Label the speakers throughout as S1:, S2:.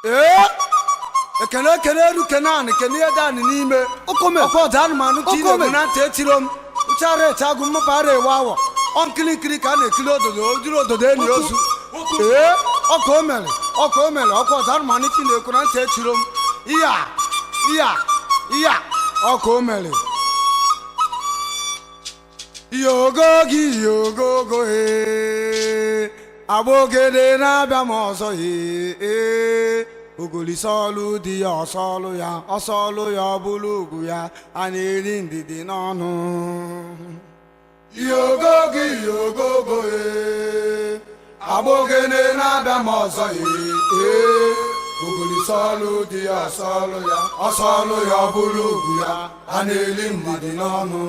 S1: Ee, ekene ekene eru kenan kene ihe dan n'ime
S2: Okome.
S1: ọkwa ọdụ anụmanụ ka ị
S2: Okome.
S1: na-egbu na ntị etiro m ụchara eche agụ mmapụ ara ewe awọ ọ nkiri nkiri ka a na-ekiri ododo ojiri ododo enyi ozu. Ee, ọka o mere, ọka o mere, ọkwa ọdụ anụmanụ ka ị na-ekwu na ntị etiro m iya iya iya ọka o mere. Yogogi yogogo ee, agbogede na-abịa m ọzọ ee, ogolisọlụ di ya ọsọlụ ya ọsọlụ ya ọ bụrụ ugwu ya a na-eri ndidi n'ọnụ. Yogogi yogogo ee, agbogede na-abịa m ọzọ ee, ogolisọlụ di ya ọsọlụ ya ọsọlụ ya ọ bụrụ ugwu ya a na-eri ndidi n'ọnụ.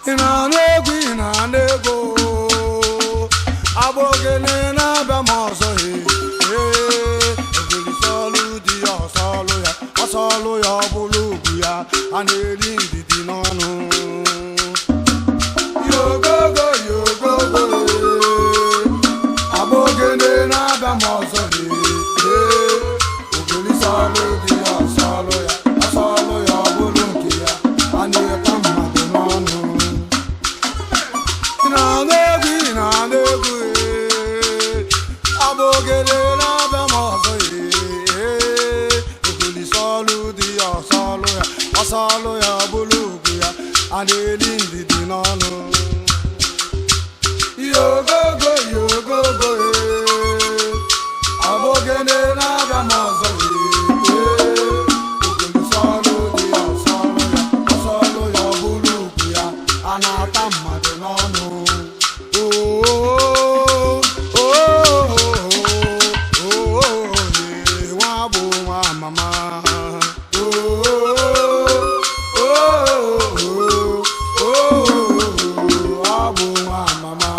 S1: Ị na-anụ egwu, ị na-anụ egwu, agbogene na-abịa m ọzọ ee, ogolisọlụ di ya ọsọlụ ya ọsọlụ ya ọ bụrụ ugwu ya a na-eri ndidi n'ọnụ. Yogogo yogogo ee, agbogene na-abịa m ọzọ ee, ogolisọlụ di ya ọsọlụ ya ọsọlụ ya ọ bụrụ nke ya a na-eta mmadụ n'ọnụ. Ị na-anụ egwu, ị na-anụ egwu ee, agbogede na-abịa m ọzọ ee, ogolisọlụ di ya ọsọlụ ya ọsọlụ ya ọ bụrụ ugwu ya a na-eri ndidi n'ọnụ. Yogogo yogogo ee, agbogede na-abịa m ọzọ ee, ogolisọlụ di ya ọsọlụ ya ọsọlụ ya ọ bụrụ ugwu ya a na-ata mmadụ n'ọnụ. Oo, oo, oo, ee, nwa bụ nwa mama. Oo, oo, oo, ọ bụ nwa mama.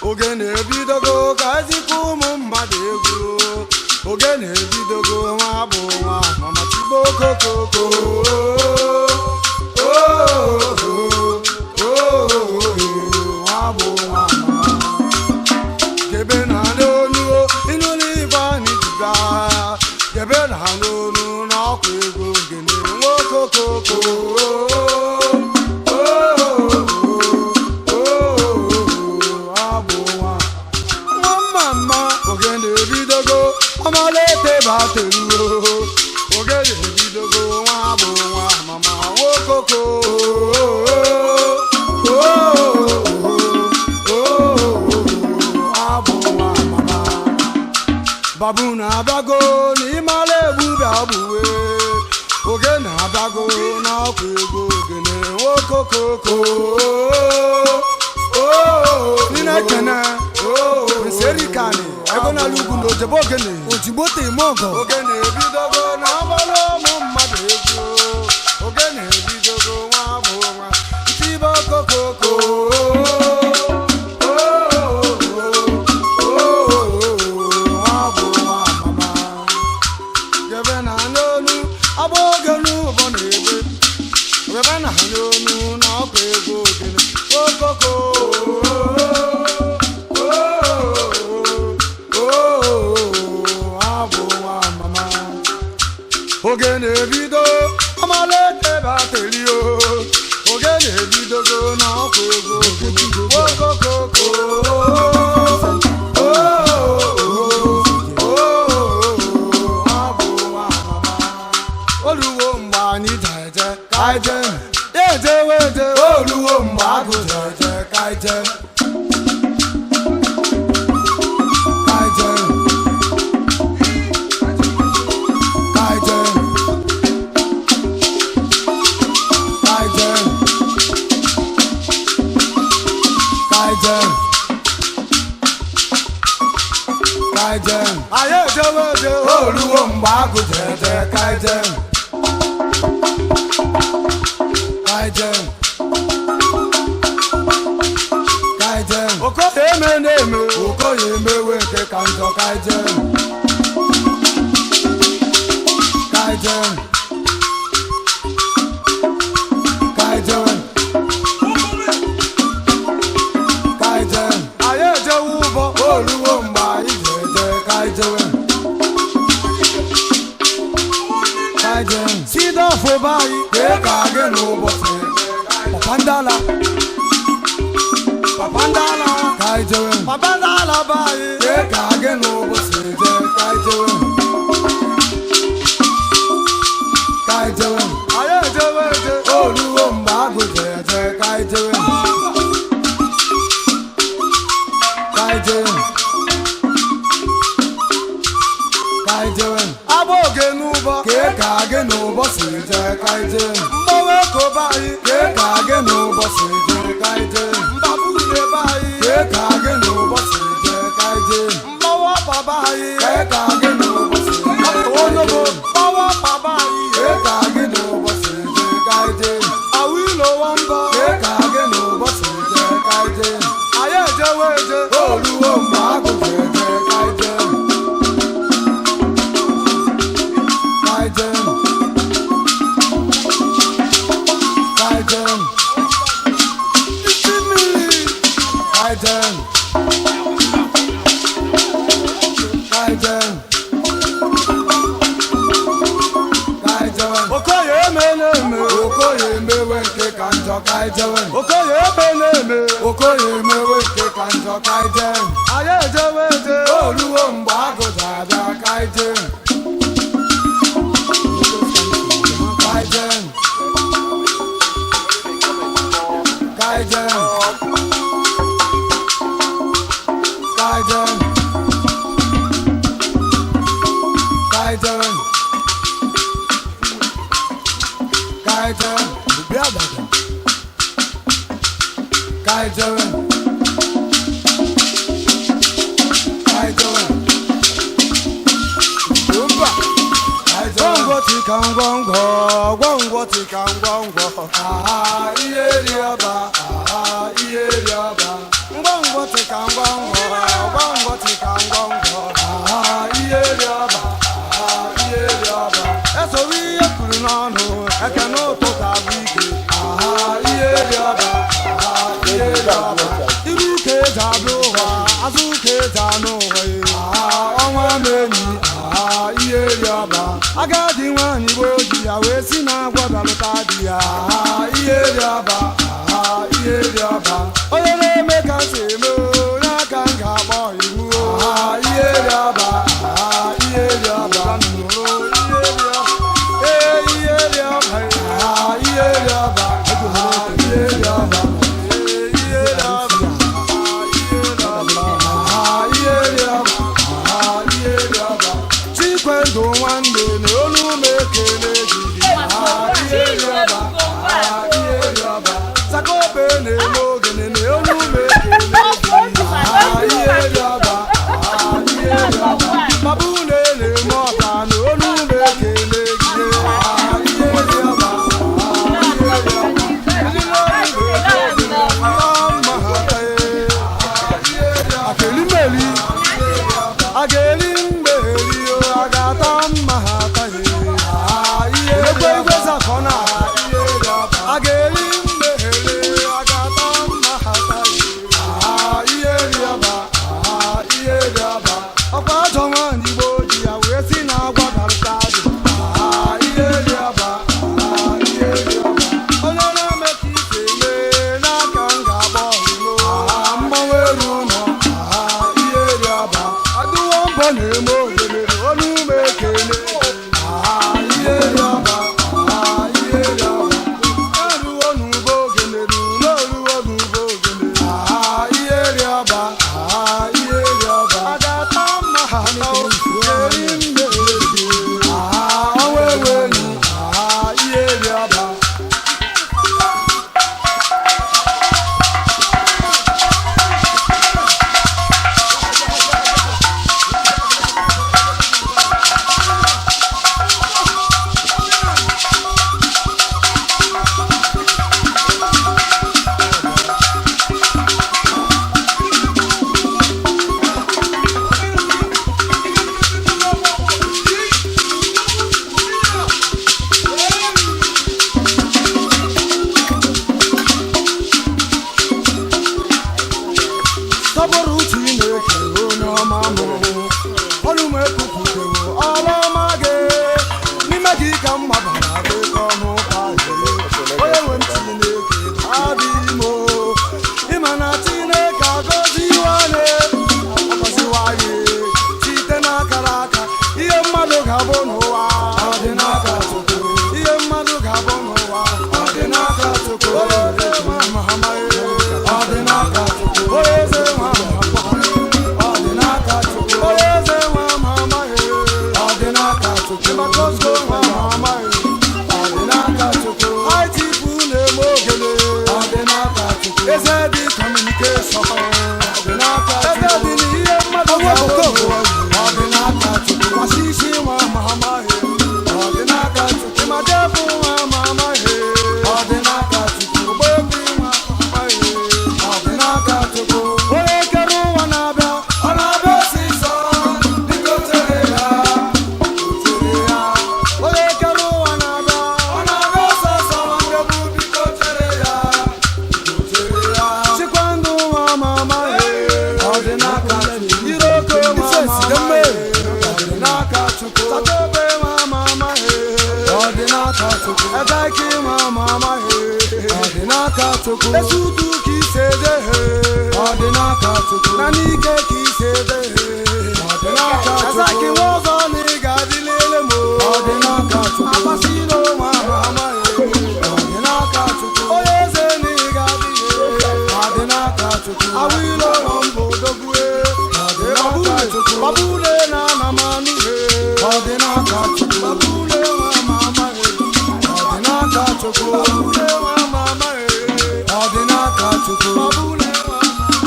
S1: Oge na-ebidogo ka ezikwa ụmụ mmadụ egwu. Oge na-ebidogo nwa bụ nwa mama tigbo okokoko. Nwa bụ nwa mama. Kebe na n'onu ịnụlụ ibe anyị jiga. Kebe na n'onu n'ọkwa egwu ogene nwokokoko. Ọ bụ nwa nwa mama. Ogene ebidogo ọmalete bateruo. Ogene ebidogo nwa bụ nwa mama nwokoko. Abụ nwa mama. Babu na-abịago n'ịmara egbube abụwe. Oge na-abịago n'ọkwa egwu ogene nwokokoko. Ninekene nserikani ego n'ala ugwu na ojebe ogene.
S2: Ojigbo te eme ọgọ.
S1: Ogene ebidogo na-agbara ụmụ mmadụ egwu. Ogene ebidogo nwa bụ nwa ntibe okokoko. Nwa bụ nwa mama. Gebe na n'olu agba oge n'ụbọ na-ebe. Gebe na n'olu na ọkwa egwu ogene okoko. Abụ nwa mama. Oge na-ebido ọmalete batelio. Oge na-ebidogo na ọkwa egwu ogene okokoko. Abụ nwa mama. Oluwo mgbe anyị jeje ka anyị jee ya ejewe eje. Oluwo mgbe agụ jeje ka anyị jee ka anyị jee ka anyị jee ka anyị jee ka anyị jee ka Ka anyị jee. Anyị ejewe eje. Oluwo mgbe agụ jeje ka anyị jee. Ka anyị jee. Ka anyị jee. Okoye eme na-eme. Okoye emewe nke ka njọ ka anyị jee. Ka anyị jee. Ka anyị jee. Ka anyị jee. Anyị ejewe ụbọ. Oluwo mgbe anyị jeje ka anyị jewe. Ka anyị jee. Si dọfụ be anyị. Kee ka gị n'ụbọchị. Papa ndala. Papa ndala. Ka anyị jewe. Papa ndala be anyị. Kee ka gị n'ụbọchị je ka anyị jewe. Ka anyị jewe. Anyị ejewe eje. Oluwo mgbe agụ jeje ka anyị jewe. Ka anyị jewe. Ka anyị jewe. Agba oge n'ụbọ. Kee ka gị n'ụbọ si jee ka anyị jee. Mgbanwe kobe anyị. Kee ka gị n'ụbọ si jee ka anyị jee. Mbabu ebe anyị. Kee ka gị n'ụbọ si jee ka anyị jee. Mgbawa baba anyị. Kee ka gị n'ụbọ si jee ka anyị jee. Mgbawa baba anyị. Kee ka gị n'ụbọ si jee ka anyị jee. Awilo nwamba. Kee ka gị n'ụbọ si jee ka anyị jee. Anyị ejewe eje. Oluwo mgbe agụ jeje ka anyị jee. Ka anyị jee. Ka anyị jee. Isi mmiri. Ka anyị jee. Ka anyị jee. Ka anyị jewe. Okoye eme na-eme. Okoye emewe nke ka njọ ka anyị jewe. Okoye eme na-eme. Okoye emewe nke ka njọ ka anyị jee. Anyị ejewe eje. Oluwo mgbe agụ ga-abịa ka anyị jee. Ka anyị jee. Ka anyị jee. Ka anyị jee. Ka anyị jewe. Ka anyị jee. Bịa dada. Ka anyị jewe. Ka anyị jewe. Mba. Ka anyị jewe. Gwongwo tika ngwongwo, gwongwo tika ngwongwo. Aha, ihe ri ọba, aha, ihe ri ọba. Ngwongwo tika ngwongwo, gwongwo tika ngwongwo. Aha, ihe ri ọba, aha, ihe ri ọba. Esowe ihe kwuru n'ọnụ, eke n'ụtụtụ abụ ike. Aha, ihe ri ọba, aha, ihe ri ọba. Iru ka eji abịa ụwa, azụ ka eji anụ ụwa. Aha, ọnwa menyi, aha, ihe ri ọba. Agadi nwaanyị gboo ji ya wee si na agwọ bịalụta di ya. Aha, ihe ri ọba, aha, ihe ri ọba. Onye na-eme ka si eme, onye aka m ga-akpọ iwu. Aha, ihe ri ọba, aha, ihe ri ọba. Nụrụ ihe ri ọba. Ee, ihe ri ọba. Aha, ihe ri ọba. Aha, ihe ri ọba. Ee, ihe ri ọba. Aha, ihe ri ọba. Aha, ihe ri ọba. Aha, ihe ri ọba. Chikwendụ nwanne na olu m ekele gị. Aha, ihe ri ọba. Aha, ihe ri ọba. Sakobe na-eme ogene na olu m ekele gị. Aha, ihe ri ọba. Aha, ihe ri ọba. Babu na-ele m ọka na olu m ekele gị. Aha, ihe ri ọba. Aha, ihe ri ọba. Ndị n'olu na-eme mma ha tee. Akelimeli. A ga-eri mgbe eri o, a ga-ata mma ha ataghị. Ekwe igwe zakọ na a ga-eri mgbe eri, a ga-ata nwa mama, ọ dị n'aka Chukwu. Onye eze nwa mama, ọ dị n'aka Chukwu. Onye eze nwa mama, ọ dị n'aka Chukwu. Ịmakọsọ nwa mama, ọ dị n'aka Chukwu. ITP na-eme ogele, ọ dị n'aka Chukwu. Eze dị communication, ọ dị n'aka Chukwu. Eze dị n'ihe mmadụ ga-abụ, ọ dị n'aka Chukwu. Masisi nwa mama, ọ dị n'aka Chukwu. Ịmadebụ nwa mama, ọ dị n'aka Chukwu. Ogbebi nwa mama, ọ dị n'aka Chukwu. Onye kere ụwa na-abịa, ọ na-abịa ọsịsọ, biko chere ya, chere ya. Onye kere ụwa na-abịa, ọ na-abịa ọsọsọ, nwanne bụ biko chere ya, chere ya. Chikwandụ nwa mama, ọ dị n'aka Chukwu. Iroko nwa mama, ọ dị n'aka Chukwu. Tatobe nwa mama, ọ dị n'aka Chukwu. Edaiki nwa mama, ọ dị n'aka Chukwu. Esutu ka isi ede, ọ dị n'aka Chukwu. Na n'ike ka isi ede, ọ dị n'aka Chukwu. Azaki nwa ọzọ na ị ga-adị lele m, ọ dị n'aka Chukwu. Agbasilo nwa mama, ọ dị n'aka Chukwu. Onye eze na ị ga-adị, ọ dị n'aka Chukwu. Awilo nọ mbụ dogwe, ọ dị n'aka Chukwu. Babule na anamanu, ọ dị n'aka Chukwu. Babule nwa mama, ọ dị n'aka Chukwu. Babule nwa mama, ọ dị n'aka Chukwu. Babule nwa mama,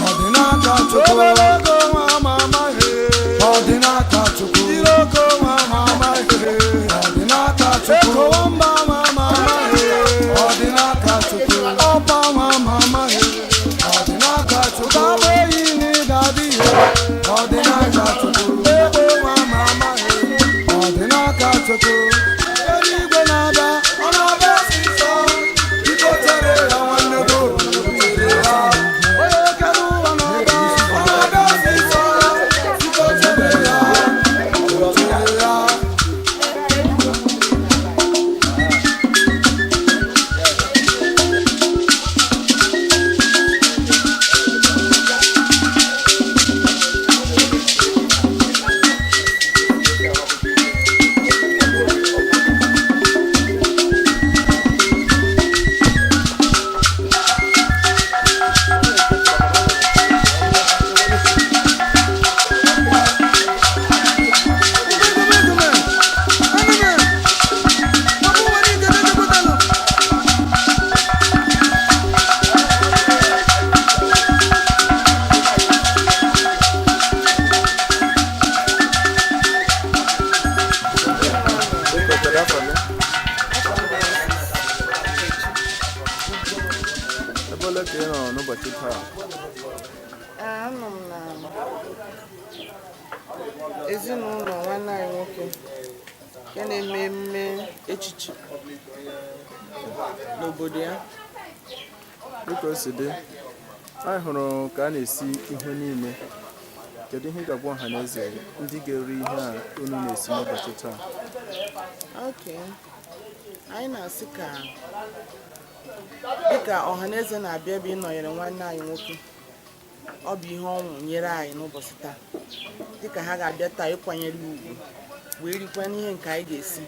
S1: ọ dị n'aka Chukwu. Obere ego nwa mama, ọ dị n'aka Chukwu. Iroko nwa mama, ọ dị n'aka Chukwu. Ekowa mba nwa mama, ọ dị n'aka Chukwu. Ọba nwa mama, ọ dị n'aka Chukwu. Ụtaba eyi na ịdadị, ọ dị n'aka Chukwu. Egbe nwa mama, ọ dị n'aka Chukwu. Eluigwe na-abịa, ọ na-abịa ọsịsọ. Biko chere ya nwanne gị obi, chere ya. Onye kere ụwa na-abịa, ọ na-abịa ọsịsọ. Biko chere ya, chere ya.
S2: Biko, kedu afọ gị? Ebe ole ka ị nọ n'ụbọchị taa?
S3: Anọ m na ezinụlọ nwanne anyị nwoke nke na-eme emume echichi n'obodo ya.
S2: Dịka o si dị, anyị hụrụ ka a na-esi ihe niile. Kedu ihe ị ga-agwa ọha na eze ndị ga-eri ihe a unu na-esi n'ụbọchị taa?
S3: Ok, anyị na-asị ka dịka ọhaneze na-abịa ebe ịnọnyere nwanne anyị nwoke, ọ bụ ihe ọṅụ nyere anyị n'ụbọchị taa, dịka ha ga-abịa taa ịkwanyere ya ugwu wee rikwa n'ihe nke anyị ga-esi,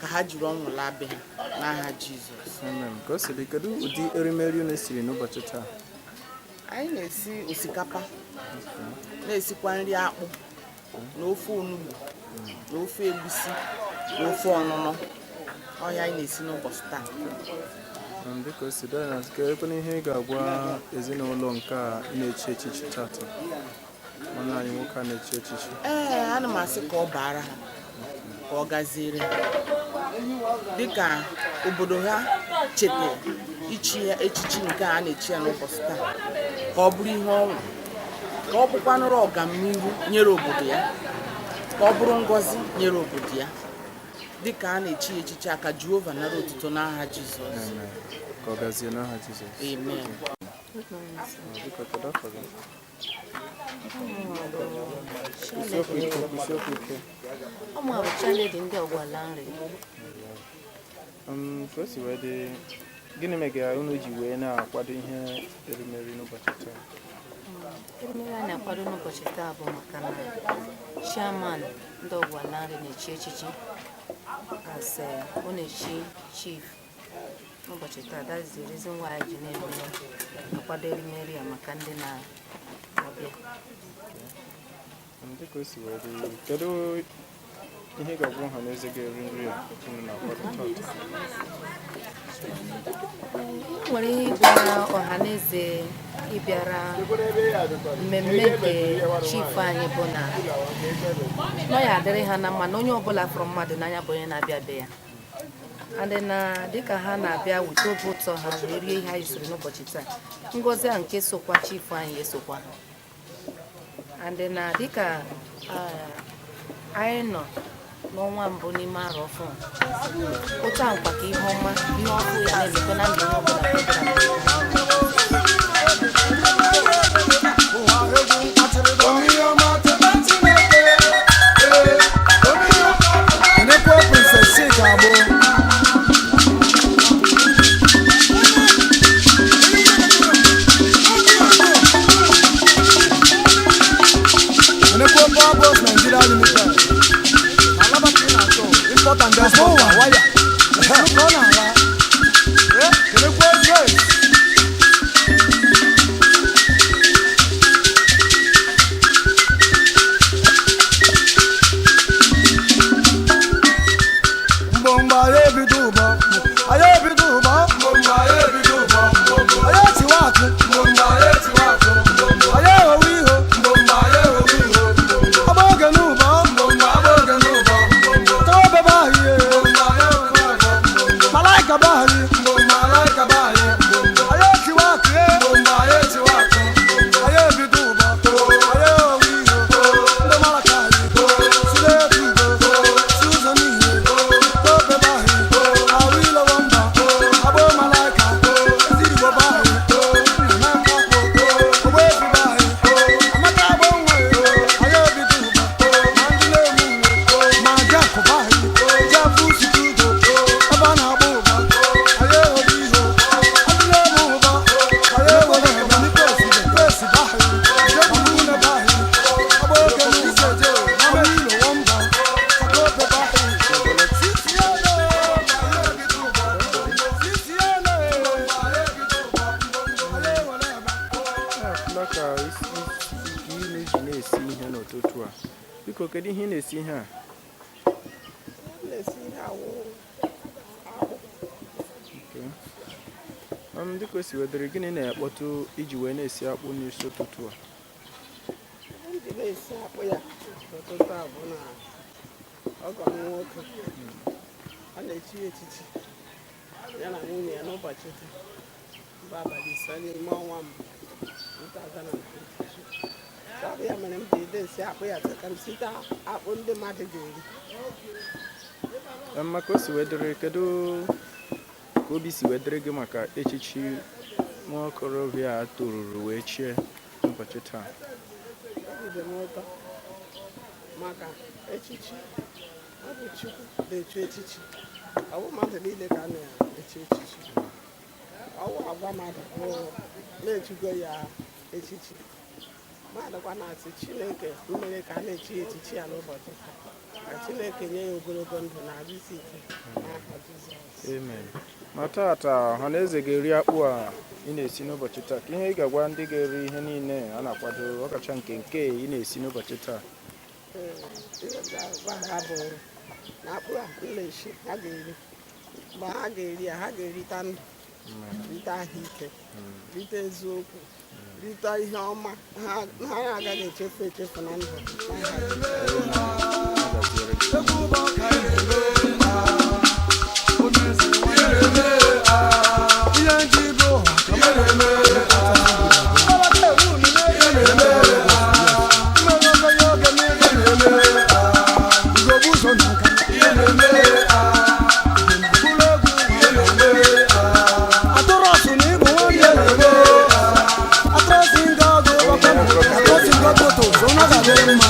S3: ka ha jiri ọṅụ laa be ha n'aha Jizọs.
S2: Amen. Ka o si dị, kedu ụdị erimeri unu siri n'ụbọchị taa?
S3: Anyị na-esi osikapa, na-esikwa nri akpụ na ofe onugbu na ofe egusi na ofe ọnụnọ ọhịa anyị na-esi n'ụbọchị taa.
S2: Dịka o si dị, anyị na-asị ka ekwena ihe ị ga-agwa ezinụlọ nke a na-echi echichi tata, nwanne anyị nwoke a na-echi echichi.
S3: Ee, ana m asị ka ọ baara ha, ka ọ gaziere ha, dịka obodo ha chetara ichi ya echichi nke a na-echi ya n'ụbọchị taa, ka ọ bụrụ ihe ọnwụ, ka ọ bụkwanụrụ ọganihu nyere obodo ya, ka ọ bụrụ ngọzi nyere obodo ya, dịka a na-echi ya echichi a, ka Jehova nara otuto n'aha Jizọs.
S2: Amen. Ka ọ gazie n'aha Jizọs.
S3: Amen.
S2: Biko, kedu afọ gị? Kwụsị okwu ike, kwụsị okwu ike.
S4: Ọmụ bụ chairlady ndị Ọgwala Nri.
S2: Ka o si wee dị, gịnị mere unu ji wee na-akwado ihe erimeri n'ụbọchị taa?
S4: Erimeri a na-akwado n'ụbọchị taa bụ maka na chairman ndị Ọgwala Nri na-echi echichi, as ọ na-echi chief. N'ụbọchị taa, that is the reason why anyị ji na-eme akwado erimeri a maka ndị na-abịa.
S2: Dịka o si wee dị, kedu ihe ị ga-agwa ọha na eze ga-eri nri a unu na-akwado tata?
S4: E nwere ihe ịgwa ọha na eze ịbịara mmemme nke chief anyị bụ na nọ ya adịrị ha na mma, na onye ọbụla fụrụ mmadụ n'anya bụ onye na-abịa be ya, and na dịka ha na-abịa wute obi ụtọ ha wee rie ihe anyị siri n'ụbọchị taa, ngọzi a nke sokwa chief anyị esokwa ha, and na dịka anyị nọ n'ọnwa mbụ n'ime arọ ọfụ, otu a nkwa ka ihe ọma, ihe ọfụ ya na-emekwa na ndụ onye ọbụla nke bịara.
S1: Enekwe Princess Chika Agbo. Enekwe Power Bros Nigeria Limited. Alaba ka ị na-achọ, import and export waya. Ka ọ na-ala. Enekwe Grace. Mgbomgbo anyị ebido ụbọ, anyị ebido ụbọ, mgbomgbo anyị ebido ụbọ, anyị etiwa akụ, mgbomgbo anyị etiwa akụ, anyị eghowe iho, mgbomgbo anyị eghowe iho, agba oge n'ụbọ, mgbomgbo agba oge n'ụbọ, tọwa bebe ahụ ihe, mgbomgbo anyị eghowe ụbọ, malaika be anyị, mgbomgbo malaika be anyị, anyị etiwa akụ, mgbomgbo anyị etiwa akụ, anyị ebido ụbọ, anyị eghowe iho, ndị malaka anyị, si na-etu ugo, si ụzọ niile.
S2: Afụla ka ị na-eji na-esi ihe n'ụtụtụ a. Biko, kedu ihe ị na-esi ihe a?
S3: Na-esi ihe awụ akpụ.
S2: Okay. Dịka o si wee dịrị, gịnị na-akpọtụ iji wee na-esi akpụ n'isi ụtụtụ a?
S5: Ihe m ji na-esi akpụ ya n'ụtụtụ a bụ na ọgọ m nwoke a na-echi ya echichi, ya na nwunye ya, n'ụbọchị taa bụ abalị 5 n'ime ọnwa mbụ 2022. Ọ bụ ya mere m ji na-esi akpụ ya ka m site akpụ ndị mmadụ ga-eri.
S2: Maka o si wee dịrị, kedu ka obi si wee dịrị gị maka echichi nwa okorobịa a toruru wee chie n'ụbọchị taa?
S5: Obi dị m ụtọ maka echichi. Ọ bụ Chukwu na-echu echichi, ọ bụ mmadụ niile ka a na-echi echichi. Ọ bụ agwa mmadụ bụ na-echugo ya echichi. Mmadụ kwa na-asị Chineke mmere ka a na-echi echichi ya n'ụbọchị taa, ka Chineke nye ya ogologo ndụ na ahụ isi ike n'aha Jizọs.
S2: Amen. Ma tata, ọha na eze ga-eri akpụ a ị na-esi n'ụbọchị taa. Ka ihe ị ga-agwa ndị ga-eri ihe niile a na-akwado, ọkacha nke ị na-esi n'ụbọchị taa?
S5: Ee, ihe m ga-agwa ha bụ na akpụ a m na-esi ha ga-eri, mgbe ha ga-eri ya, ha ga-erita ndụ, rite ahụike, rite eziokwu, rite ihe ọma ha ha agaghị echefu echefu na ndụ n'aha Jizọs.
S2: A gaziere gị.
S1: Ihe nji bụ ụwa ka mmadụ mmere oge niile ugogbe ụzọ na nka mkpụrụ egwu atụrọsụ na ịbụ nwanne atụrọsụ nga ọgụ atụrọsụ nga moto so na ga-adịrị mma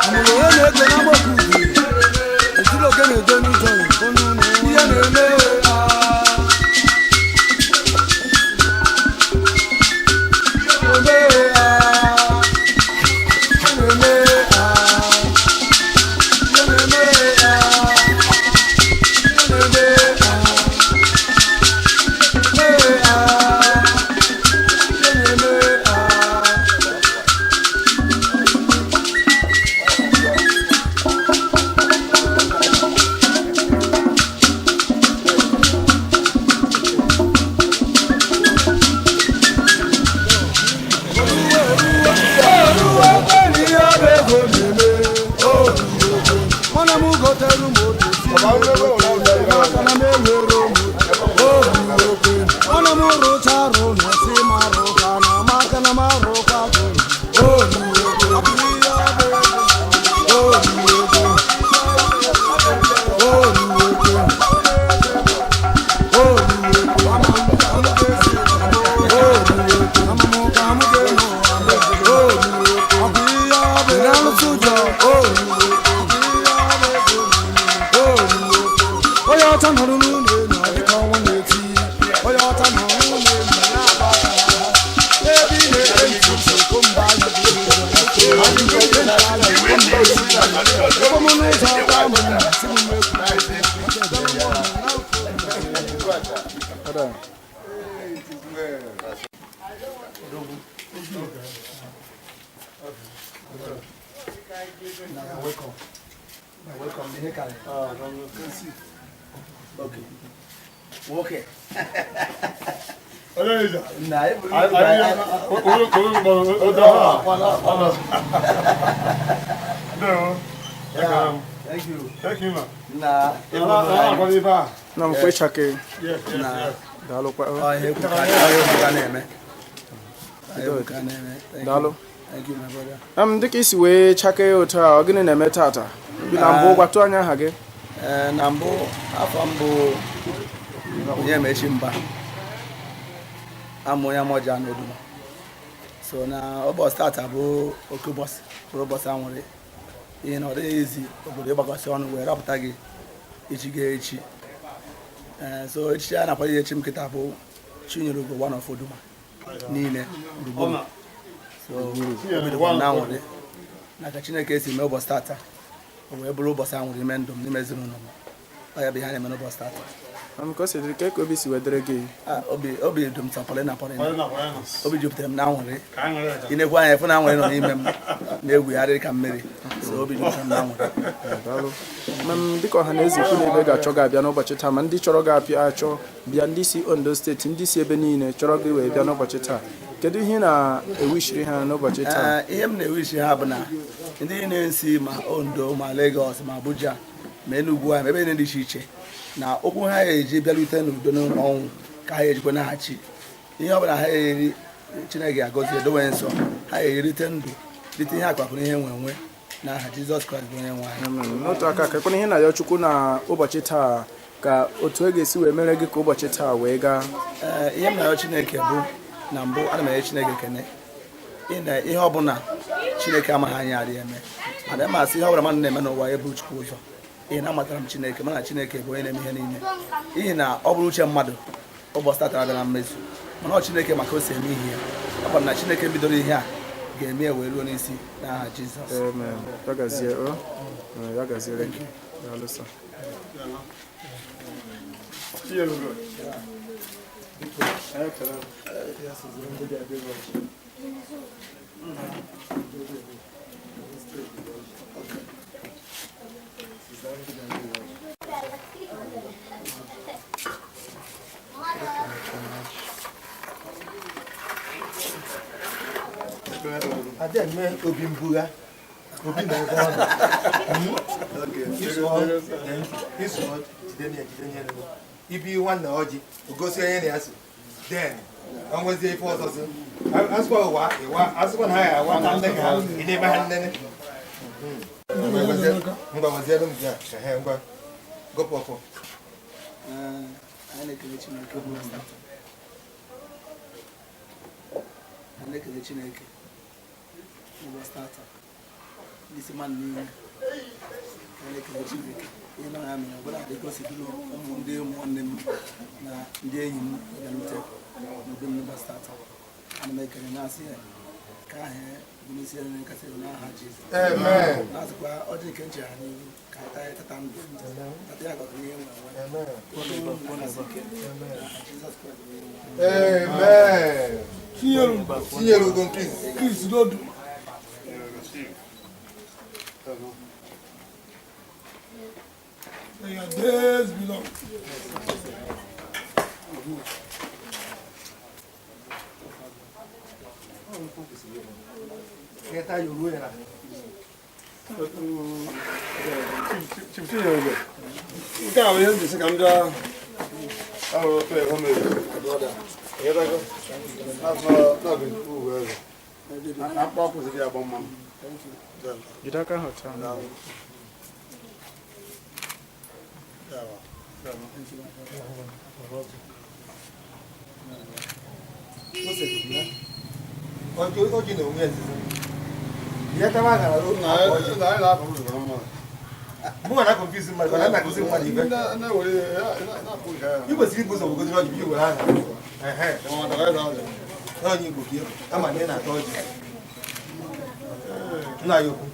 S1: amụrụ onye na-ego na mokwu. Mana m rụcha arụ na si m arụkwa na maka na m arụkwa gị. Oluwego, ọ bụ ihe ọ bụ ego. Oluwego, oluwego, oluwego, ama m ka m ga-esi oluwego, ama m ka m ga-eme ụwa. Oluwego, ọ bụ ihe ọ bụ ego. Na-alụsị ụjọ. Oluwego, ọ bụ ihe ọ bụ ego. Oluwego, onye ọcha nọrọ n'ụlọ elu ọ dịka ọnwa na-eti. Onye ọcha nọrọ n'ụlọ elu na-agba aka n'ahụ. Ebe ị na-ekpe ntị ntị mba anya gị. Anyị ga-ekpe ntị anya gị mba isi. Ebe m n'ụzọ aka m si m mekwu.
S2: Ada.
S6: Nwoke. Thank you. Na
S2: Na m kwechake. Daalụkwa.
S6: ọ ihe ekwu ka ọ ihe ekwu ka na-eme. Ọ ihe ekwu ka na-eme. Thank you.
S2: Daalụ.
S6: Thank you, my brother.
S2: Dịka isi wee chakee otu a, ọ gịnị na-eme tata? Bi na mbụ gwatụ anyị aha gị.
S6: Ee, na mbụ afọ mbụ Onyemaechi Mba, amụ onye Amọja n'Oduma. So na ụbọchị tata bụ oke ụbọchị, bụrụ ụbọchị anwụrị, ihe na ọ dịghị ezi obodo ịgbakọsị ọnụ wee rọpụta gị echi ga echi. Ee, so echichi a na-akwado echi m kịta bụ Chinyere Ugo one of Oduma niile gburugburu. So obi dịkwa m na anwụrị na ka Chineke si mee ụbọchị tata o wee bụrụ ụbọchị anwụrị ime ndụ m n'ime ezinụlọ m. Ọ ya bụ ihe a na-eme n'ụbọchị tata.
S2: Ka o si dị ka obi si wee dịrị gị.
S6: Ah, obi dị m sọ pọlịna pọlịna, obi jupụtara m na anwụrị. Inekwu anya efu na anwụrị nọ n'ime m na-egwugharị ka mmiri. So obi jupụtara m na anwụrị.
S2: Daalụ. Ma m dịka ọha na eze ikwu na ebe ga-achọ gị abịa n'ụbọchị taa, ma ndị chọrọ gị abịa achọ bịa, ndị si Ondo steeti, ndị si ebe niile chọrọ gị wee bịa n'ụbọchị taa, kedu ihe ị na-ewishiri ha n'ụbọchị taa?
S6: Ee, ihe m na-ewishi ha bụ na ndị na-esi ma Ondo ma Lagos ma Abuja ma Enugu ma ebe niile dị iche iche na okwu ha eji bịarute n'udo n'ọnwụ ka ha ejikwa naghachi ihe ọbụla ha eri. Chineke agọzi edowe nsọ ha erite ndụ, rite ihe akpakụrụ, ihe nwe nwe n'aha Jizọs Kraịst bụ onye nwe anyị.
S2: Amen. N'otu aka, kekwana ihe na-ayọ Chukwu na ụbọchị taa ka otu e ga-esi wee mere gị ka ụbọchị taa wee gaa.
S6: Ee, ihe m na-arịọ Chineke bụ na mbụ ana m enye Chineke ekene na ihe ọbụla Chineke amaghị anyị adịghị eme, mana ma asị ihe ọbụla mmadụ na-eme n'ụwa ya bụ Chukwu ụzọ, ihe na amatara m Chineke, mana Chineke bụ onye na-eme ihe niile, n'ihi na ọ bụrụ uche mmadụ ụbọchị tatara abịa na mmezu, mana ọ Chineke maka o si eme ihe ya. Ọ bụ na Chineke bidoro ihe a ga-eme ya wee ruo n'isi n'aha Jizọs.
S2: Amen. Ya gazie o. Ee, ya gaziere gị. Daalụ sir.
S7: Ada eme obi mbugha obi na ebe ọ nọ. Ịsụọ jide ya, jide ya nụ. Ibi nwanne ọjị ogosi onye na ya so, then ọ nwezie ife ọzọ so asịkwa ụwa ịwa asịkwa na ha ya awa na nne ka ha ị na-eme ha nnene. Ngwa, nwezielu m gị a. Ehe, ngwa, gọpụ ọfọ.
S6: Ee, anyị na-ekele Chineke ụbọchị tata. Anyị na-ekele Chineke ụbọchị tata n'isi mmadụ niile. Anyị na-ekele Chineke ihe na ya mere ọbụla dị gosi duru ụmụ ndị ụmụnne m na ndị enyi m bịarute n'obi m n'ụbọchị tata. Ana m ekele na-asị ya ka aha ya bụ n'isi ya niile kasị n'aha Jizọs.
S7: Amen.
S6: Na-asịkwa ọjị nke nchegharị n'ihu ka anyị taa ya tata ndụ tata ya gọziri ihe nwe nwe.
S7: Amen.
S6: Jizọs Kraịst bụ onye nwe.
S7: Amen. Tinyere ugo nke izizi.
S1: Chris Dodu. May your days be long.
S7: Kẹta yòrò yẹn la.
S1: Chief Chinyere, nke a bụ ihe m ji sị ka m bịa ahụrụ otu ebe o mere. brother. Ịghọtago? Na-abụ ugwu eze. Na mkpọ kwụsịrị agba mmanụ.
S2: Jide aka ahụ taa.
S7: Ọjị na onwe ezizi. Ihe kama gara mụ na confuse mmadụ mana na-akụzi mmadụ ibe. I kwesịrị ibu ụzọ wegodiri ọjị bụ iwere aha. Onye Igbo ka ịbụ ama na ị na-ata ọjị. Nna ya okwu.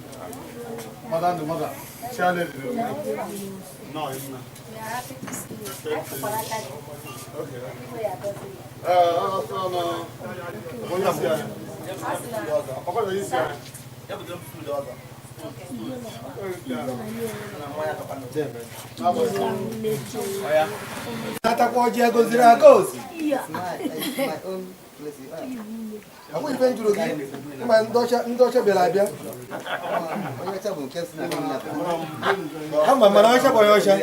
S7: Atakwa ọjị e goziri agozi. Ọ ife njụrụ gị ma ndị ọcha bịara abịa. Ama mana ọcha bụ onye ọcha.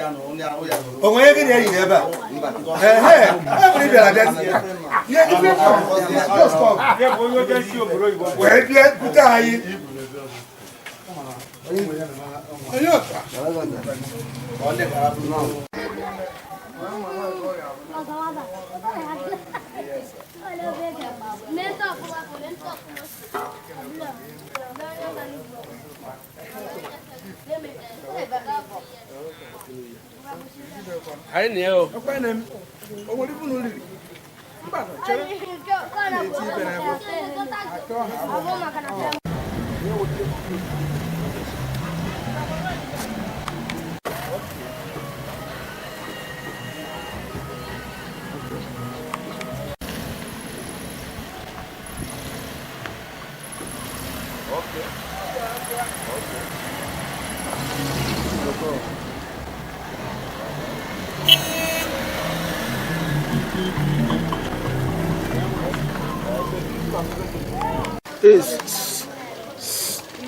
S7: O nwere gị na-eyi n'ebe a? Ehe, ọ bụrụ bịara abịa ihe just come. Wee bịa bute anyị.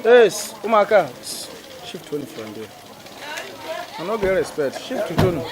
S2: Yes, Umaka. Shift tone from there. I'm not getting respect. Shift to tone.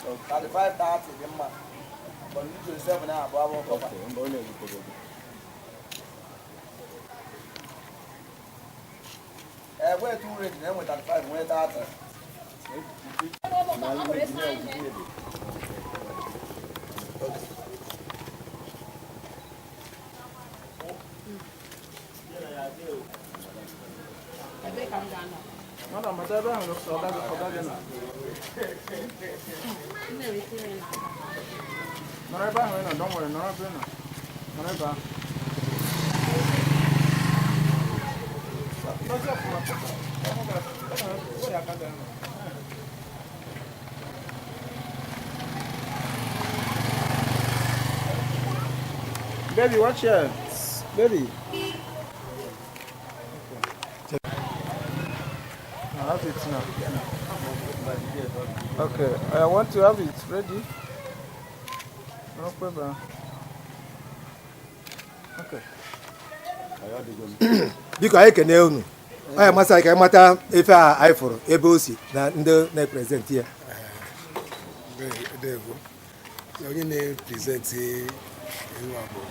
S6: So 35-30 dị mma. But 27 na-abụ abụ kọpa. Ee, wee two rate na-enwe 35 nwee 30.
S2: Madam, bata ebe ahụ ọga gị nọ. Nọrọ ebe ahụ ị nọ, don't worry, nọrọ ebe ị nọ. Nọrọ ebe ahụ. Nọzi ọfụma, were aka gị ahụ. Baby, watch here. Baby. Okay. I have it now. Okay, I want to have it ready. No problem. Okay.
S7: Biko, anyị ekene unu. Ọ ya amasị anyị ka anyị mata efe a anyị fụrụ, ebe o si na ndị na-epresent ya.
S8: Ndewo. Onye na-epresent nwa bụ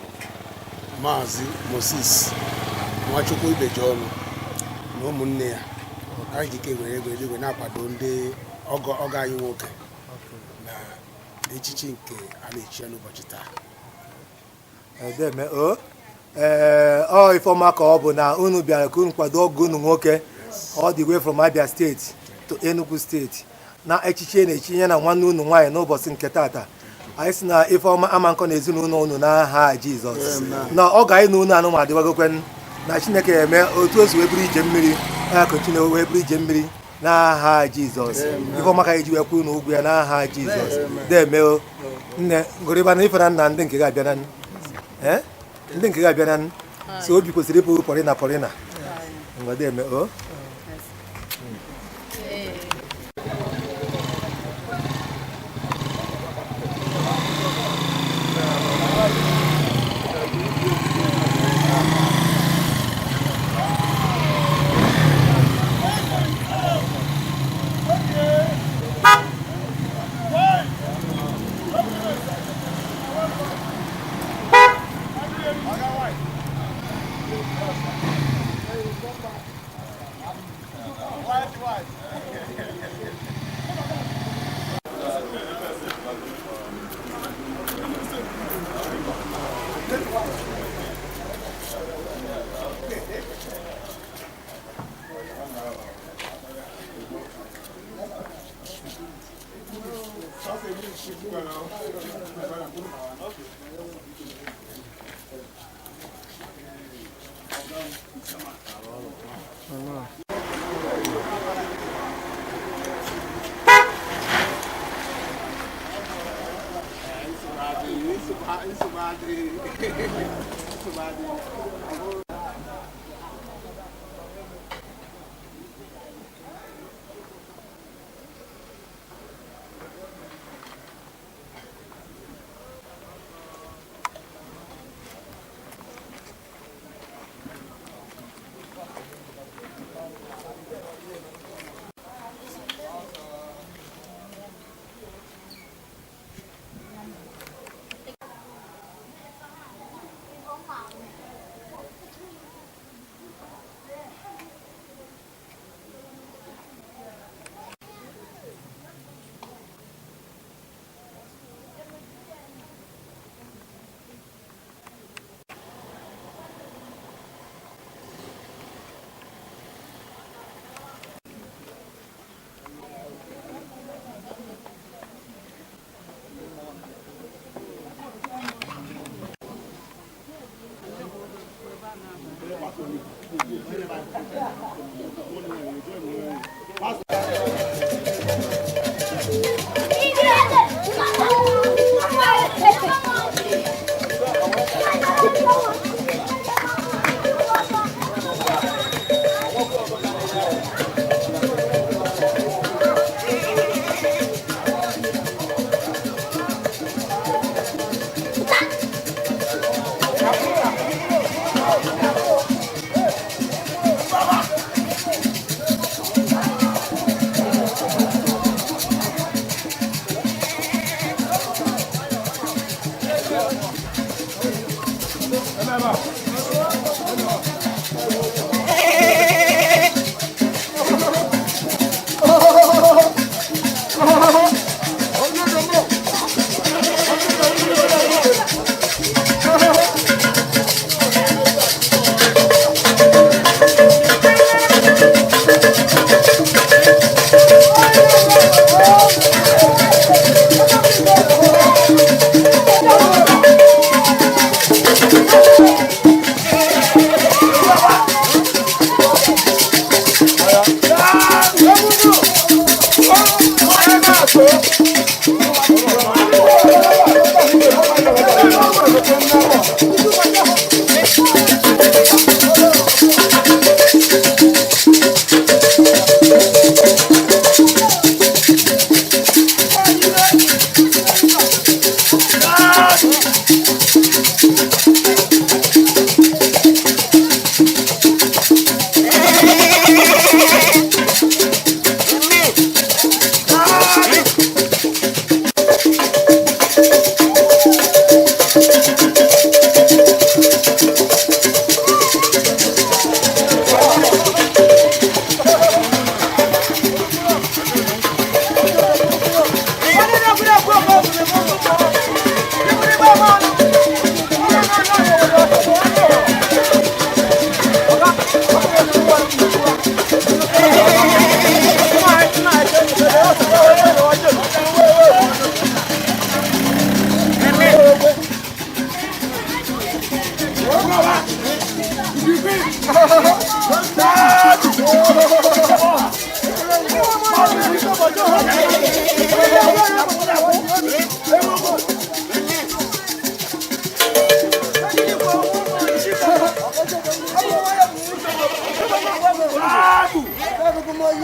S8: Maazị Moses Nwachukwu Ibeji ọnụ na ụmụnne ya. Anyị jike were ego eluigwe na-akwado ndị ọgọ ọgọ anyị nwoke na echichi nke a na-echi ya n'ụbọchị taa.
S7: Edeme o, ee, ọ ifeọma ka ọ bụ na unu bịara ka unu kwado ọgọ unu nwoke all the way from Abia State to Enugu State na echichi na-echi ya na nwanne unu nwaanyị n'ụbọchị nke tata. Anyị si na ifeọma ama nkọ na ezinụlọ unu n'aha Jizọs, na ọ ga anyị na unu anụ ma adịwagokwen na Chineke eme otu o si wee bụrụ ije mmiri ya ka Chineke wee bụrụ ije mmiri n'aha Jizọs. Ifeọma ka anyị ji wee kwuru na ụgwọ ya n'aha Jizọs. Deme o, nne ngụrịba na ife na nna ndị nke ga-abịa na ee ndị nke ga-abịa na so obi kwesịrị ịbụ pọrịna pọrịna. Ngwa, deme o.
S1: Thank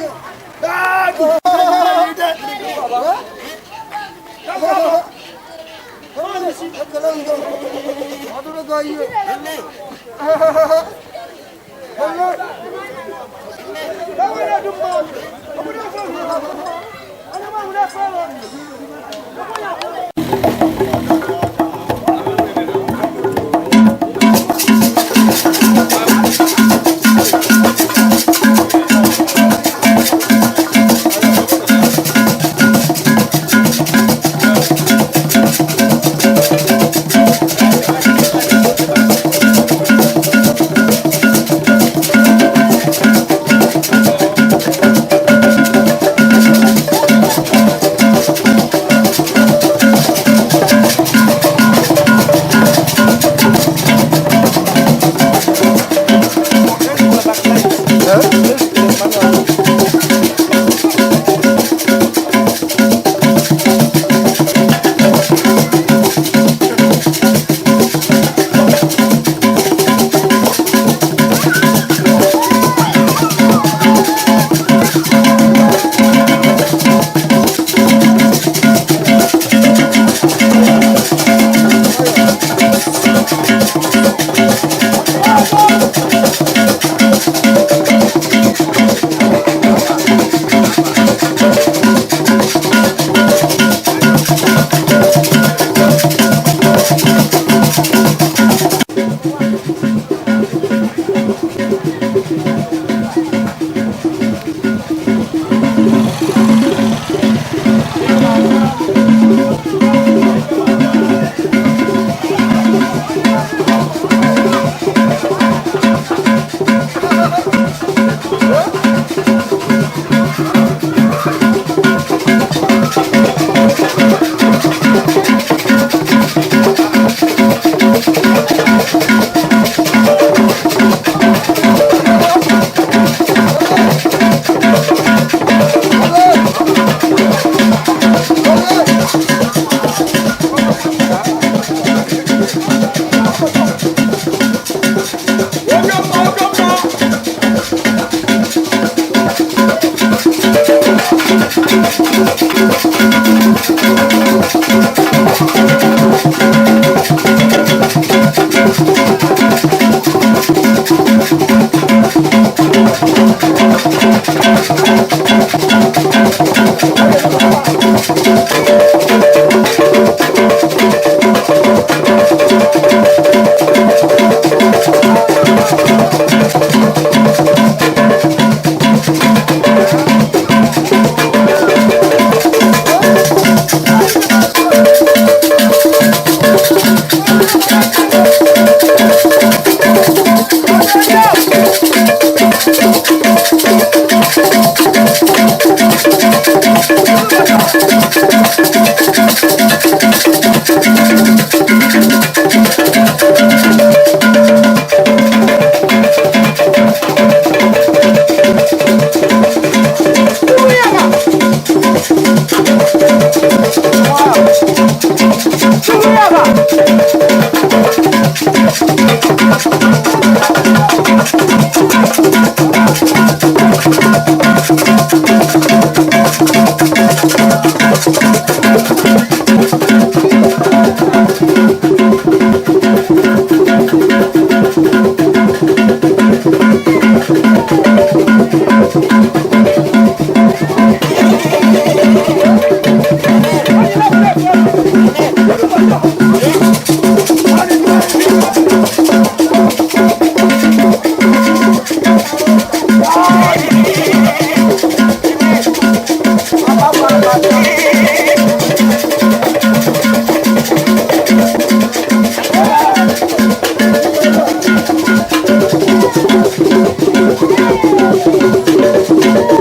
S1: you.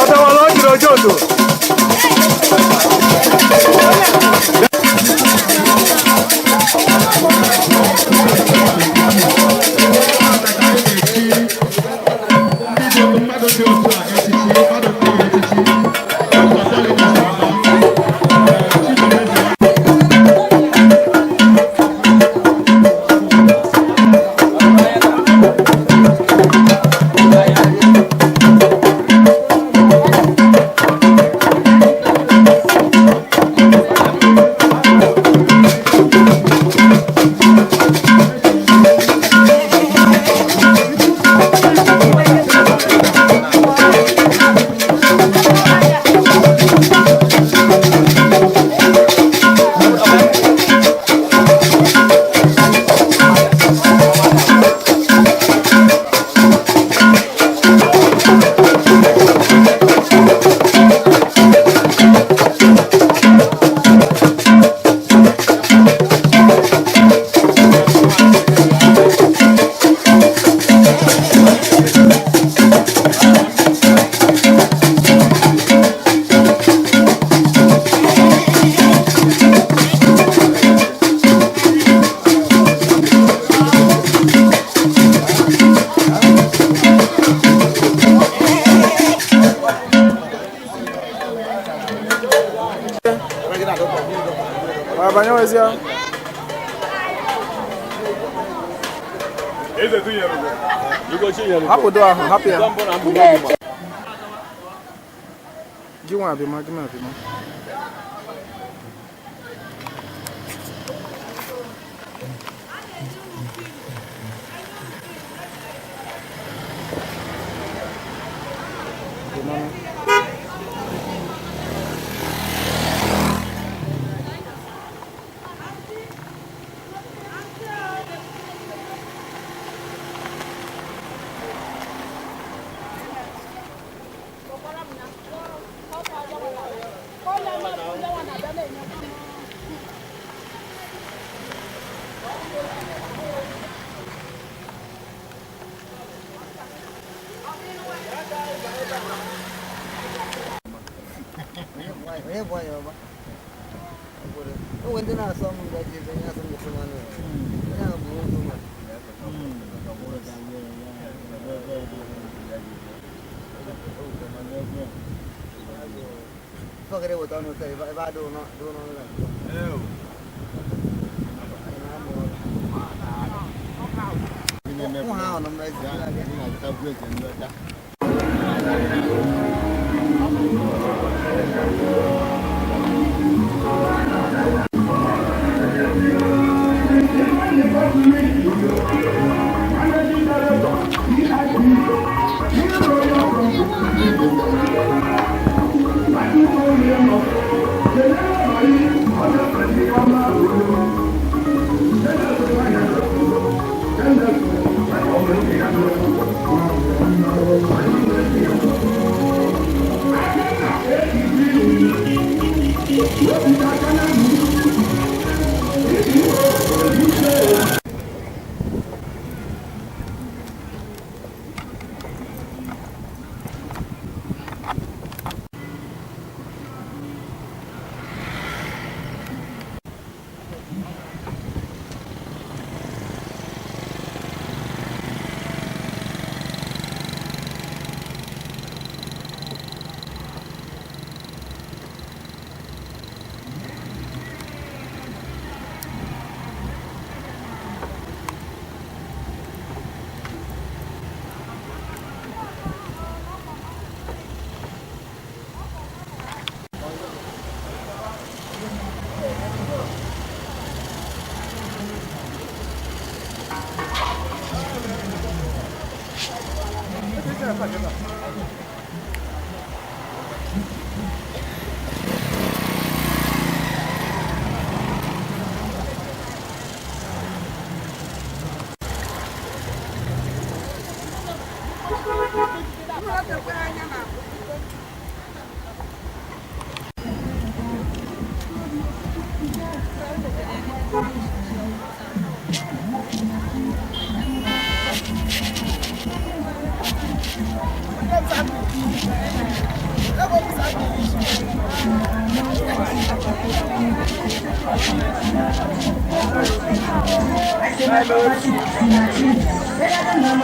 S7: Ọ̀dọ̀wọ̀lọ́ jìrò ojú òdò.
S2: Abanyewezia. Hapụ do ahụ, hapụ ya. Gị nwa abịma, gị nwa abịma.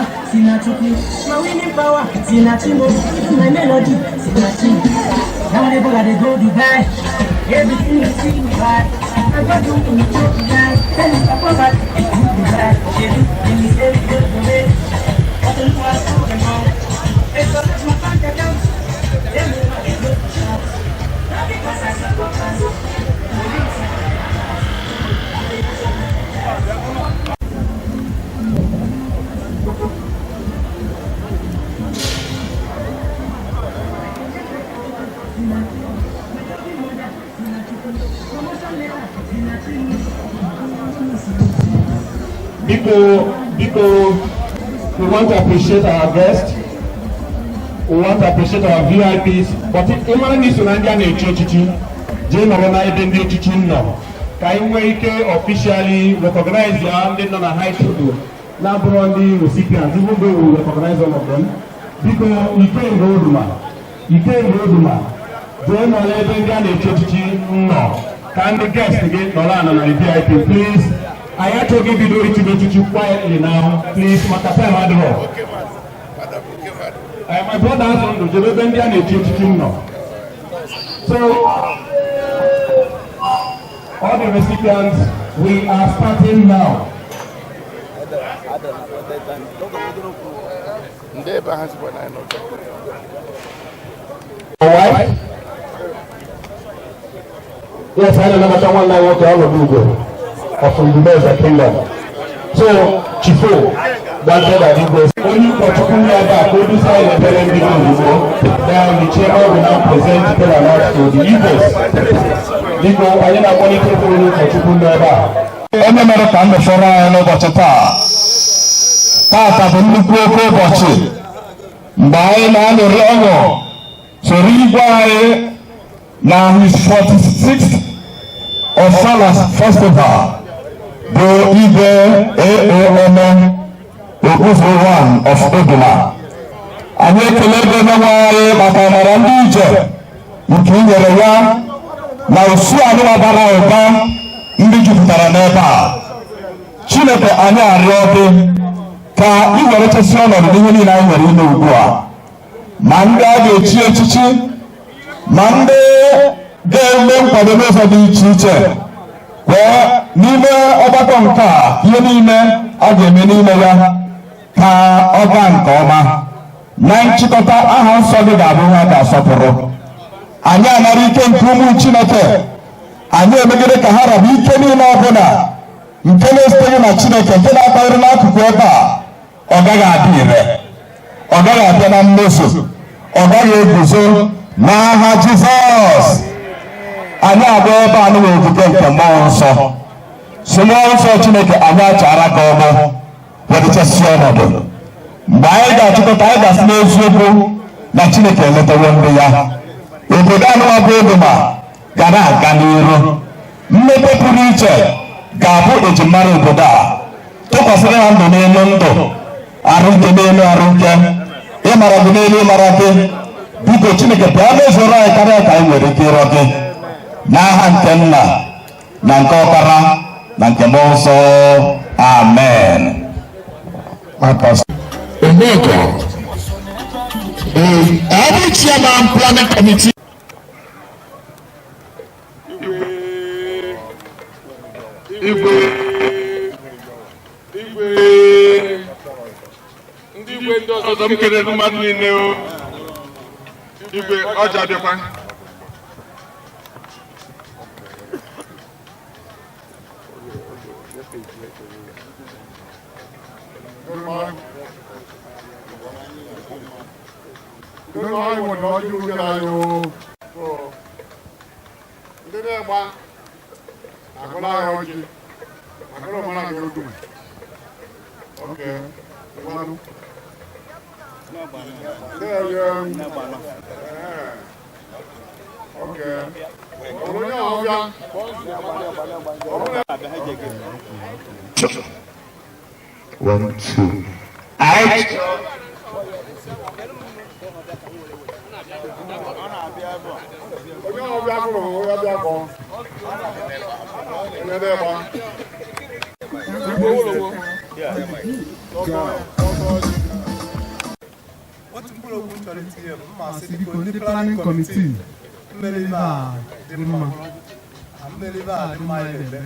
S9: My winning power, Sinachimo, my melody, Sinachi. Now they go, they go Dubai. Everything you see, we buy. I got you in the Dubai. Tell me, Papa, but Dubai. Let me say, go to me. I don't know what's going on. It's all my bank account. Let me go to shop. Not because I support myself.
S10: Biko, Biko, we want to appreciate our guests. We want to appreciate our VIPs. But ịmara na iso na ndị a na-echi echichi, jee nọrọ na ebe ndị echichi nọ. Ka anyị nwee ike officially recognize ya ndị nọ na high table na-abụrụ ndị recipients, even though we recognize all of them. Biko, Ikenga Oduma, Ikenga Oduma, jee nọrọ ebe ndị a na-echi echichi nọ. Ka ndị guest gị nọrọ ala na the VIP, please. Anyị achọghị ibido ichi echichi quietly now, please, maka time adịrọ. My brother azụ ndụ jebe ebe ndị a na-echi echichi nọ. So, all the recipients, we are starting now.
S8: Ndị ebe ha sikwa na anyị nọ.
S10: Your wife? Yes, I know number one nine one all of Ugo of Ndumeza Kingdom. So, Chifo, granted that Igwe. Only ụkọchukwu nọ ebe a ka o dusa anyị ekpere ndị ozugbo. Then the chairman will now present kola nut to the Igbos. Biko, anyị na-akpọlite onye ụkọchukwu nọ ebe a.
S11: Onye mere ka ndụ fọrọ anyị n'ụbọchị taa. Taata bụ nnukwu oke ụbọchị mgbe anyị na-aṅụrị ọṅụ soro igwe anyị na his 46th Ofala Festival bụ Igwe AOM Okpuzo 1 of Oduma. Anyị ekele gị, onye nwe anyị, maka amara ndị ije nke i nyere ya na osu anụwa bara ụba ndị jupụtara n'ebe a. Chineke, anyị arịọ gị ka ị were chesi ọnọdụ n'ihe niile anyị nwere ime ugbu a, ma ndị a ga-echi echichi, ma ndị ga-eme nkwado n'ụzọ dị iche iche kwee n'ime ọgbakọ nke a. Ihe niile a ga-eme n'ime ya ka ọ gaa nke ọma. Na nchịkọta, aha nsọ gị ga-abụ ihe a ga-asọpụrụ. Anyị anara ike nke ụmụ Chineke. Anyị emegide ka ha rabụ ike niile ọbụla nke na-esiteghị na Chineke nke na-akpagharị n'akụkụ ebe a. Ọ gaghị adị ire, ọ gaghị abịa na mmezu, ọ gaghị eguzo n'aha Jizọs. Anyị abịa ebe a nụwa ogige nke Mmụọ Nsọ si Mmụọ Nsọ Chineke, anyị achara ka ọgbọ wedechasị ọnọdụ. Mgbe anyị ga-achịkọta, anyị ga-asị n'eziokwu na Chineke eletawo ndị ya. Obodo anụwa bụ Oduma ga na-aga n'iru. Mmepe pụrụ iche ga-abụ ejimara obodo a. Tụkwasịrị ha ndụ n'elu ndụ, arụ ike n'elu arụ ike, ịmara gị n'elu ịmara gị. Biko Chineke, bịa mezuoro anyị karịa ka anyị nwere ike ịrọ gị, n'aha nke Nna na nke Ọkpara na nke Mmụọ Nsọ, amen.
S12: Omega, the Every Chairman Planning Committee.
S13: Igwe, igwe, ndị igwe ndị ọzọ, m kelere mmadụ niile o. Igwe ọja bịakwa.
S14: Ndị anyị nwere ọjị uche anyị o. Ndị na-egba agụla anyị ọjị maka na ọmara gị odume. Okay, ngwanụ.
S12: One, two. I.
S7: Biko, ndị planning committee, mmeri ibe a dị mma, mmeri ibe a dị mma. Anyị na-eme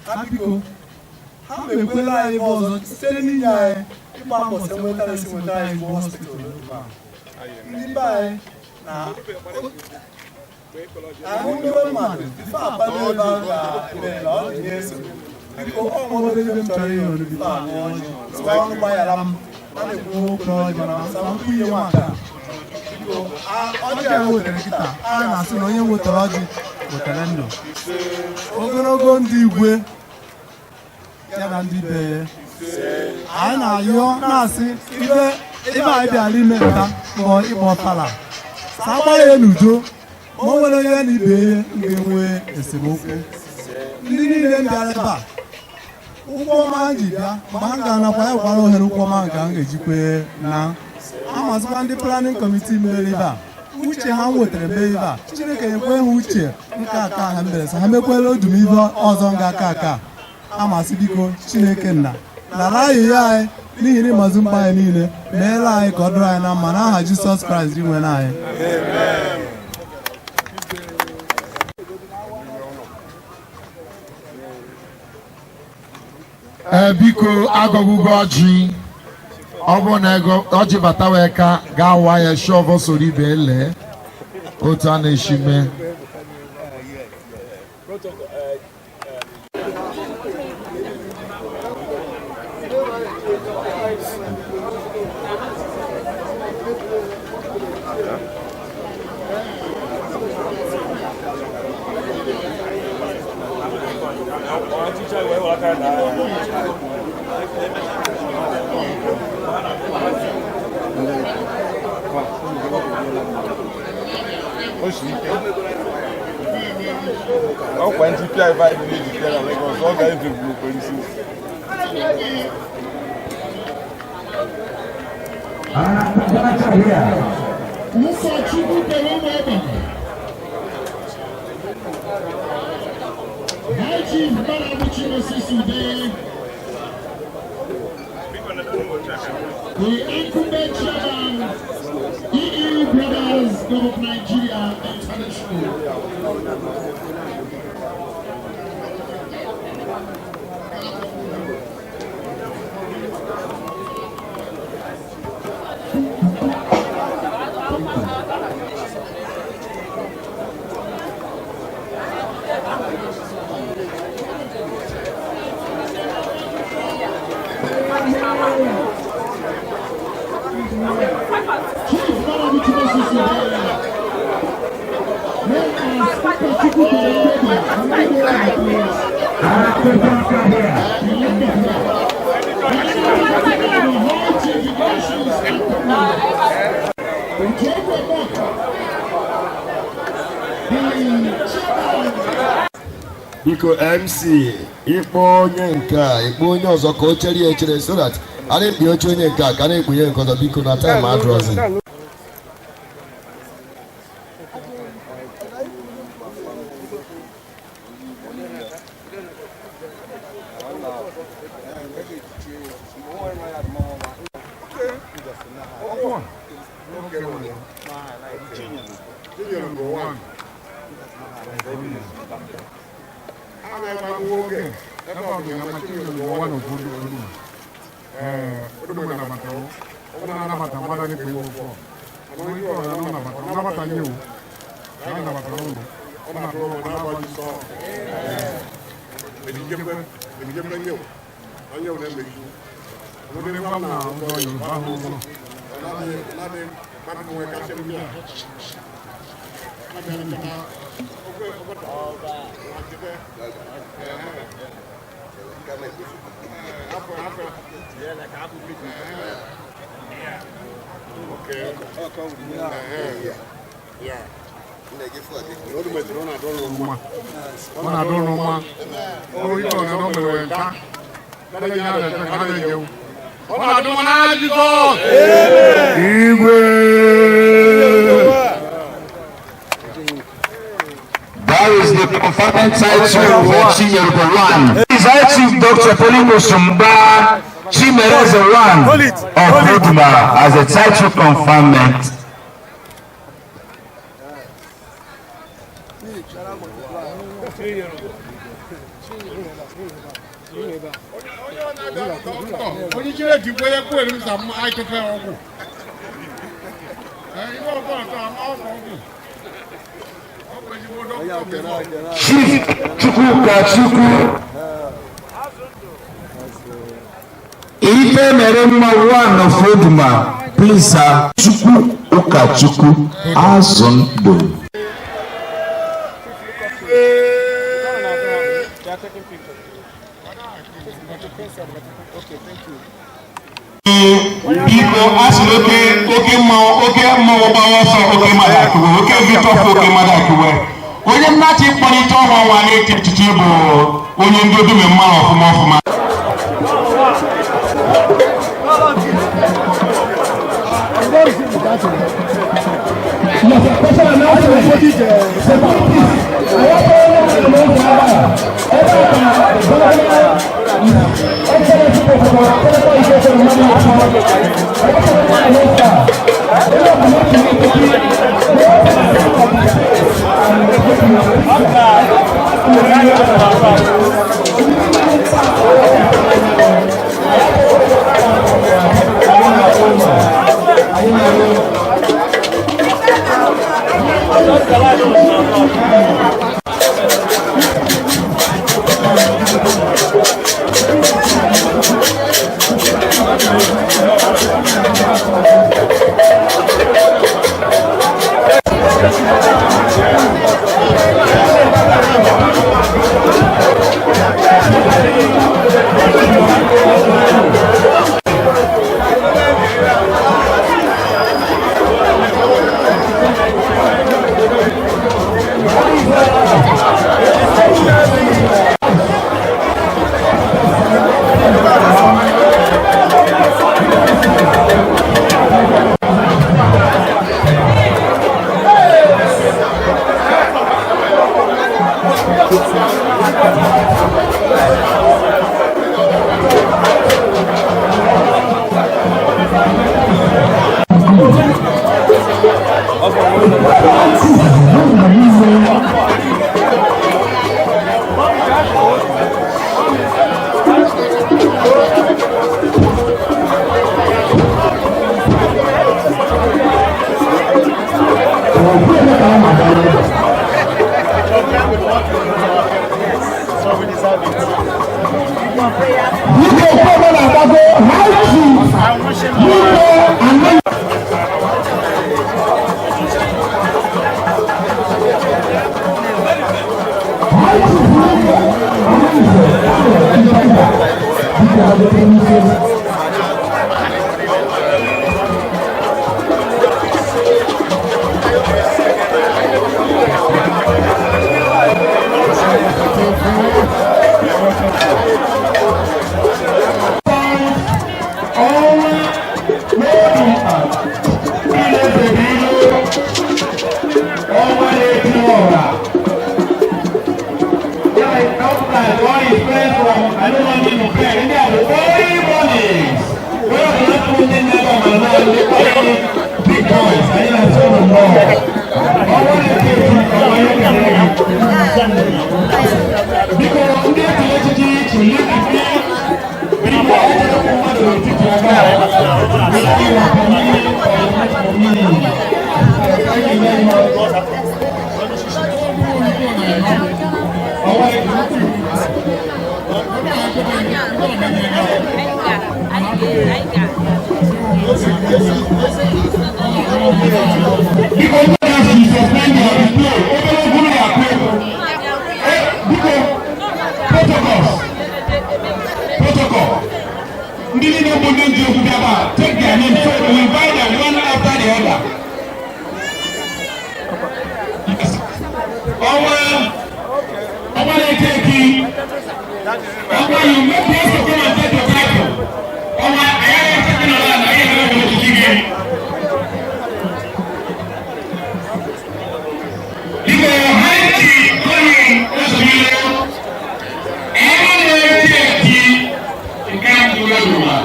S7: ha, biko, ha mekwela anyị ebe ọzọ site n'inye anyị ịgba mbọ si nwetara esi nweta anyị bụ hospital. Ndị be anyị na ahụ ndị mmadụ ife akpali ebe a ga-eme na ọ dị na-eso. Biko, ọ nwere ebe m chọrọ ịnọ bifo anụ ọjị site ọnụ. Gbaghara m, a na-ekwu okwu n'ọjị, mana sa m kwụ ihe nwata. Ọjị a wetara kịta, a na-asị na onye wetara ọjị wetara ndụ, ogologo ndụ, igwe ya na ndị be ya. Anyị na-ayọ na-asị ibe ebe anyị bịara ime nta kpọọ ịkpọ ọfala sa agbara ya n'udo, ma o nwere onye na ibe ya ga-enwe esemokwu. Ndị niile bịara ebe a, ụkwụ ọma ha ji bịa, mgbe ha ga-anakwa ya gwara ohere ụkwụ ọma nke ha ga-ejikwe na amazikwa. Ndị planning committee mere ebe a, uche ha nwetara mee ebe a, Chineke nyekwe ha uche nke aka ha mere sọ ha mekwela odum ibe ọzọ nga aka aka amasị. Biko, Chineke nna nara ayịyọ anyị, n'ihi na ịmazụ mkpa anyị niile, meela anyị ka ọ dịrị anyị na mma, n'aha Jisọs Kraịst dị nwere anyị.
S12: Ee, biko, agọgụgụ ọjị, ọ bụrụ na ego ọjị bata wee ka ga-awa ya shi ọvọ soro ibe lee otu a na-esi mee.
S13: Ọkwa ndị pịa vibe na-eji pịa na Lagos, ọ ga-eji bụ polisi.
S12: Ụkọchukwu kere ụmụ ọgbakọ. High Chief Marabuchi Moses Ude, the incumbent chairman, EE Brothers of Nigeria International. Chief Marabuchi Moses Ude, known as Ụkọchukwu kere ụmụ ọgbakọ, High Chief Ignatius Ojogo Moko, the chairman.
S15: Biko, MC, ịkpọ onye nke a, ịkpọ onye ọzọ ka o chere ya echere, so that a na-ekpunye oche onye nke a ka a na-ekpunye nke ọzọ. Biko, na time adrọzi.
S14: Okay. Yeah. Ọ na-adụ ụnụ mma. Ọ ike ọ na-adụ mere nka. Ọ na-adụ mma n'aha Jizọs. Igwe.
S11: That is the conferment title for Chinyere one. Is High Chief Dr. Paulinus Mba Chimereze one of Uduma as a title conferment.
S14: Onye chere ji kwenye kwere m sa m akịta ọgwụ. Ihe ọbụla taa ọgwụ ọgwụ.
S11: Chief Chukwuka Chukwu Ife mere mma one of Oduma, please sir. Chukwu Ụkachukwu Azụ Ndụ.
S10: Biko, a sị na oke oke mmanwụ, oke mmanwụ gbawa ọsọ, oke mmadụ akụwe, oke vitọfụ, oke mmadụ akụwe. Onye nnachi mkpọrịta ọnwa nwa na-eche echichi bụ onye ndị odume mmanụ ọfụma ọfụma. Ndị niile bụ ndị nji okwu bịa ebe a, take their name so we invite them one. Ọnwa, you make plans to come and take your title. Ọnwa, anyị agaghị nọrọ ala, anyị ga-ewere echichi gị. Biko, High Chief Tony Ezumilo, ọnwa na-eti eti nke mbụ Oduma.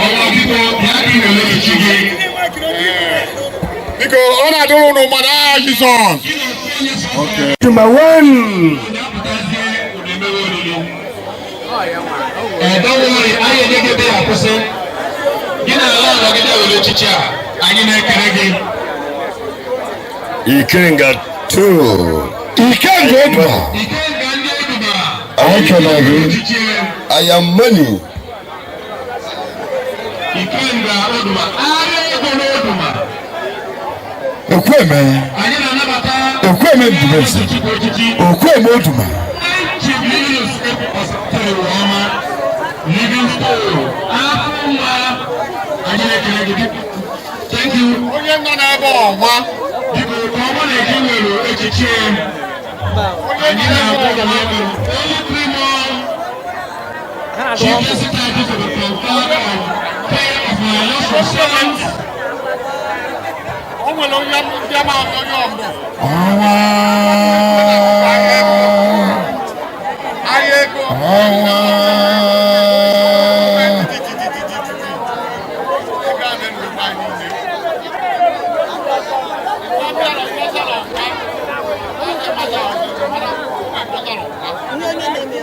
S10: Ọnwa, biko, bịa ka ị were echichi gị.
S14: Biko, ọ na-adịrị ụnụ mmadụ aha Jizọs. Okay.
S1: Number one.
S10: Ee, don't worry, anyị enye gị ebe ya akwụsị. Gị na ala ọlọ gị were echichi a, anyị na-ekele gị.
S15: Ikenga 2.
S11: Ikenga Oduma. Anyị kele gị.
S15: I am money.
S10: Ikenga Oduma, agha ego n'Oduma.
S11: Ekweme.
S10: Anyị na-anabata
S11: Ekweme Ndubeze. Okweme Oduma.
S10: Chief Linus Ọsatara Ọma, Livingstone, afọ nwa, anyị na-ekele gị. Thank you.
S14: Onye nọ n'ebe ọnwa.
S10: Biko, ka ọ bụrụ na gị nwere echichi, anyị na-agwa gị n'ebe only three more chieftaincy titles to be conferred on pair of my illustrious sons.
S14: O nwere onye ndị ama onye ọmbụ.
S11: Ọnwa.
S14: Ahịa ego.
S11: Ọnwa.
S14: Ego a na-eme anyị niile. Ọ bịara ọzọ ọnwa.
S5: Ihe onye na-eme